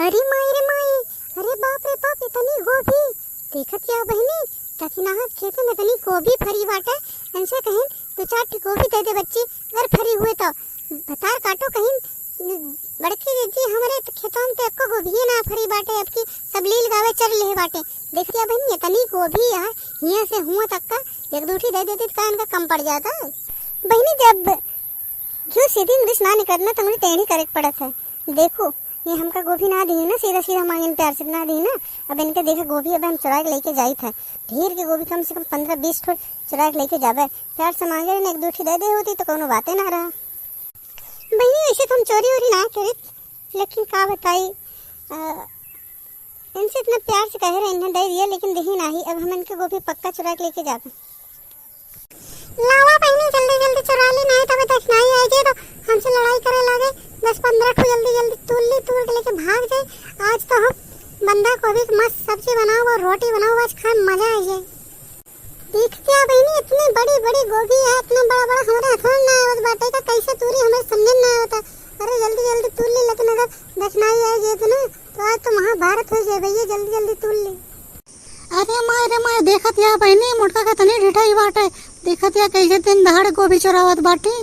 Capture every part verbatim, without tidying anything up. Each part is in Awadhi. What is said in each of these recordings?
अरे माई रे माई, अरे बाप रे बाप, इतनी गोभी। देखत या बहिनी, दखिनहा खेते में इतनी गोभी फरी बाटे, इनसे कहिन दो चार ठी गोभी दे दे बच्ची, अगर फरी हुए तो। भतार काटो कहिन, बड़की दीदी, हमरे त खेतवा में तो एको गोभिये ना फरी बाटे, अबकी सब लील गावे चर लेहे बाटे। देखत या बहिनी, इतनी गोभी है, हियाँ से हुआँ तक का एक दो ठी दे देती तो का इनका कम पड़ जाता? बहिनी, जब जो सीधी इंग्लिश ना निकरना तो हमरे टेढ़ी करे के पड़त है। देखो, ये हमका गोभी ना दी ना, सीधा सीधा मांगिन प्यार से ना दी ना। अब इनके देखे गोभी अब हम चुरा के लेके जाइत है, ढेर के गोभी कम से कम पन्द्रह बीस ठो चुरा के लेके जाबे। प्यार से मांगे न एक दो ठी दे दे होती तो कौनो बाते ना रहा। बहिनी, वैसे तो हम चोरी वोरी ना करित, लेकिन का बताई, अ, इनसे इतना प्यार से कहे रहे, इन्हें दे दिया, लेकिन देही नाही। अब हम इनके गोभी पक्का चुरा के लेके जाबे। लावा बहिनी, जल्दी जल्दी चुरा ली, नाही तब दखिनाई आई जे तो हमसे लड़ाई करे लागे। दस पन्द्रह ठो जल्दी जल्दी तूल ली, तूल के लेके भाग जाए। आज तो हम बंधा गोभी के मस्त सब्जी बनाओ और रोटी बनाओ, आज खाए में मजा आ जाए। देखत या बहिनी, इतनी बड़ी बड़ी गोभी है, इतना बड़ा बड़ा हमारे हाथों में ना आवत बाटे का, कैसे तूरी हमारे समझ में ना आवता। अरे जल्दी जल्दी तूल ली, लेकिन अगर दखिनाई आई जे तो ना, तो आज तो महाभारत हो जाए भैया, जल्दी जल्दी तूल ली। अरे माय रे माय, देखत या बहिनी, मोटका का तनी ढिठाई बाटे। देखत या कैसे दिन दहाड़े गोभी चोरावत बाटी।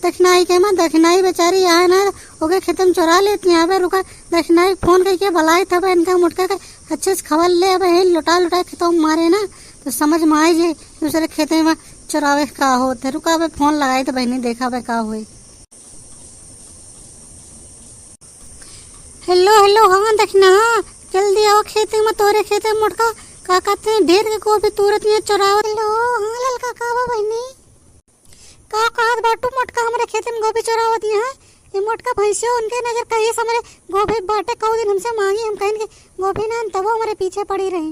दखिनाई के माँ, दखिनाई बेचारी आहे ना, ओके खेते में चोरा लेती है। अबे रुका, दखिनाई फोन करके बुलाइत है इनका मोटका का, अच्छे से खबर ले। अबे यही लुटा लुटा खेतों में मारे ना, तो समझ में आई जे दूसरे खेते में चोरावे का होत है। रुका, अबे फोन लगाइत है बहिनी, देखा अबे का होई। हेलो, हेलो, हाँ दखिनहा, जल्दी आवा खेते में, तोरे खेते में मोटका का कहते हैं, ढेर के गोभी तूरत यहाँ चोरावत। हेलो, हाँ ललका, का बा बहिनी? का कहत बाटू मोटका, हमरे खेते में गोभी चोरावत यहाँ? ये मोटका भैंसियो उनके नजर कहिए हमरे गोभी बाटे, कऊ दिन हमसे मांगी, हम कहिन के गोभी ना, तबो हमरे पीछे पड़ी रही।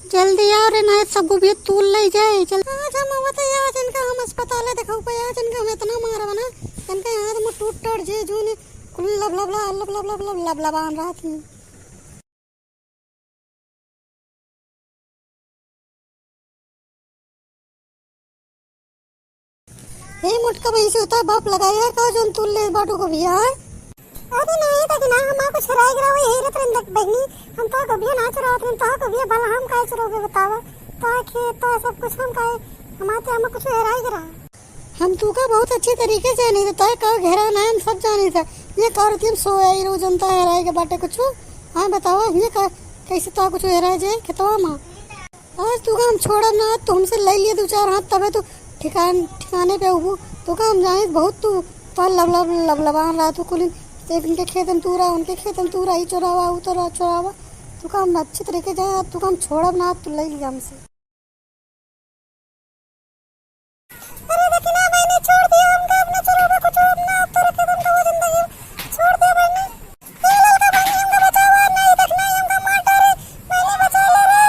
जल्दी आओ रे, ना सब गोभी तूल ले जाए। चल, आज हम आवत है, आज इनका हम अस्पताल दिखाऊ पे, आज इनका हम इतना मारब ना, इनका हाथ में टूट टाट जे, जो ने कुल लब लब ला, लब लब लब लब लब लबान रहत ही। हे मोटका भैंसी होता बाप लगाया है, का जोन तूल ले बाटू गोभिया है? अरे नहीं दखिनहा, हमार कुछ हेराई गिरा, वही हेरत रहन देख बहिनी, हम तो गोभिया ना चुरावत रहन, तो गोभिया भला हम काहे चुरावे बतावा, तो खेत तो सब कुछ हम काहे, हमार तो हमें कुछ हेराई गिरा। हम तू का बहुत अच्छे तरीके से जानी था, का घेरा ना हम सब जानी था, ये का रतियम सोया ही रोज जनता हेराई के बाटे कुछ, हाँ बतावा, ये का कैसे तो कुछ हेराई जाए खेतवा में? आज तू का हम छोड़ब ना, तू हमसे ले लिए दो चार हाथ, तबे तू ठिकान-, ठिकाने पे उबू। तू का हम जाने बहुत तू, तू लब लब लब लबान रहा तू कुलिन, एक इनके खेतन तूरा, उनके खेतन तूरा, ई चोरावा, उ तोरा चोरावा। तू का हम अच्छे तरीके जाए, तू का हम छोड़ब ना, तू ले लिया हमसे। अरे दखिनहा बहिनी, छोड़ दिया हमका, अपना चुरावा कुछ, अपना अब तो रखे तुमका वो जिंदगी, छोड़ दिया बहिनी। ए ललका बहिनी, हमका बचावा, नहीं दखिनहा, हमका मार डारे, बहिनी बचा ले रे।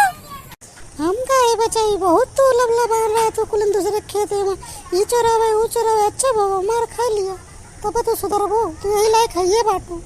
हम काहे बचाई, बहुत तू लबलबान रहे तू कुलन दूसरे खेते में, ये चोरावे, वो चोरावे, अच्छा बाबा मार खा लिया, तब तो सुधरबो, तू यही लायक है ये बाटू।